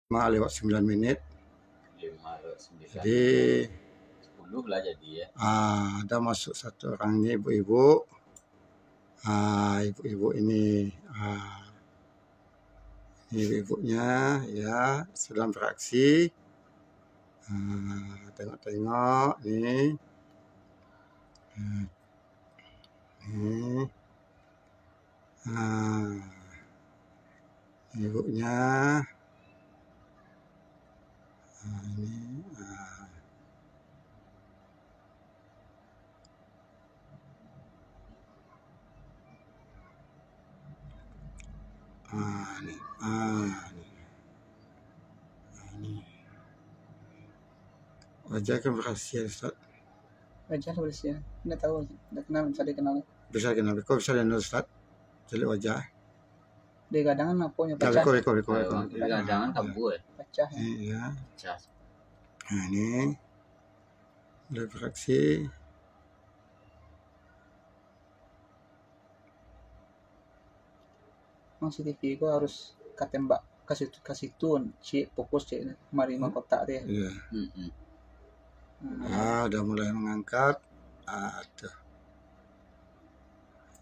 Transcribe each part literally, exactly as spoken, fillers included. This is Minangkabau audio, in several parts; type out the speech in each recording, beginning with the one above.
lima lewat sembilan minit. Lima lewat sembilan. Jadi, sepuluh lah jadi, ya. Ah, ada masuk satu orang ni, ibu-ibu. Ah, ibu-ibu ini, ah, ini ibu-ibunya, ya, sedang beraksi. Ah, tengok-tengok ni. Ah, ni. Ah, ibunya. Ah, ini, ah. Ah, ni. Ah, ni. Ah, ni. Wajah kan berhasil, Ustaz. Wajah lah berhasil. Ndak tahu, ndak kenal, bisa dikenal. Bisa dikenal. Kok bisa dikenal, Ustaz? Cari wajah. Di gadangan aponyo pacah. Biko, biko, biko, biko. Di gadangan kabur. Pacah. Iya. Pacah. Nah, ini. Refraksi. Memang C C T V ko harus katembak ka situ, ka situ, cik, fokus, cik, marima kotak tu, ya. Iya. Mm-mm. Hmm. Ah, udah mulai mengangkat. Ah, tuh.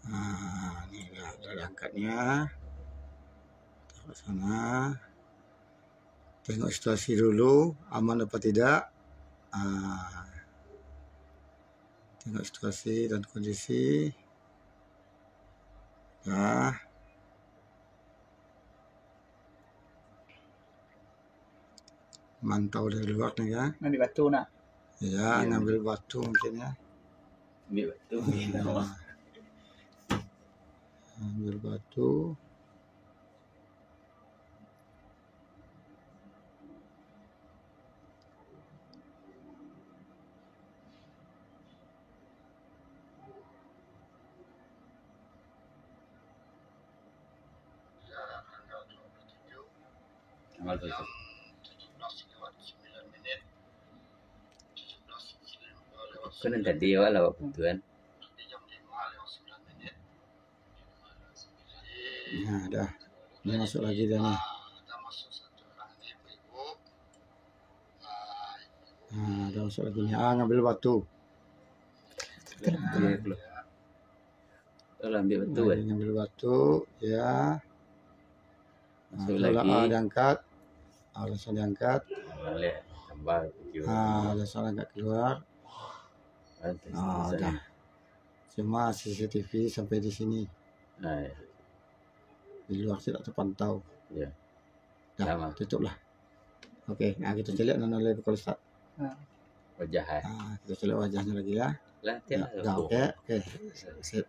Ah, ni dah, dah angkatnya. Taruh sana. Tengok situasi dulu, aman apa tidak. Ah, tengok situasi dan kondisi. Ya. Mantau dari luar ni, ya. Ngambil batu nak. Ya, ngambil batu mungkin, ya. Ambil batu mungkin. Ya. Ambil batu. Tanggal tujuh. Kan tadi awak lah waktu tu kan. Nah, dah. Ini masuk lagi dah ni. Nah, dah masuk lagi ni. Ah, ngambil batu. Iya, keluar. Alah, ambil batu, nah, eh. Ngambil batu, ya. Masuk lagi. Ah, diangkat. Ah, langsung diangkat. Boleh tambah video. Ah, langsung angkat keluar. Ah, dah. Cuma C C T V sampai di sini. Ah, ya. Di luar tidak terpantau. Ya. Dah, tutup lah. Oke, nah, kita caliak nan oleh Kepala Staf. Wajah, eh. Ah, kita caliak wajahnya lagi, ya. Lah, ya, dah, oke, oke. Sip.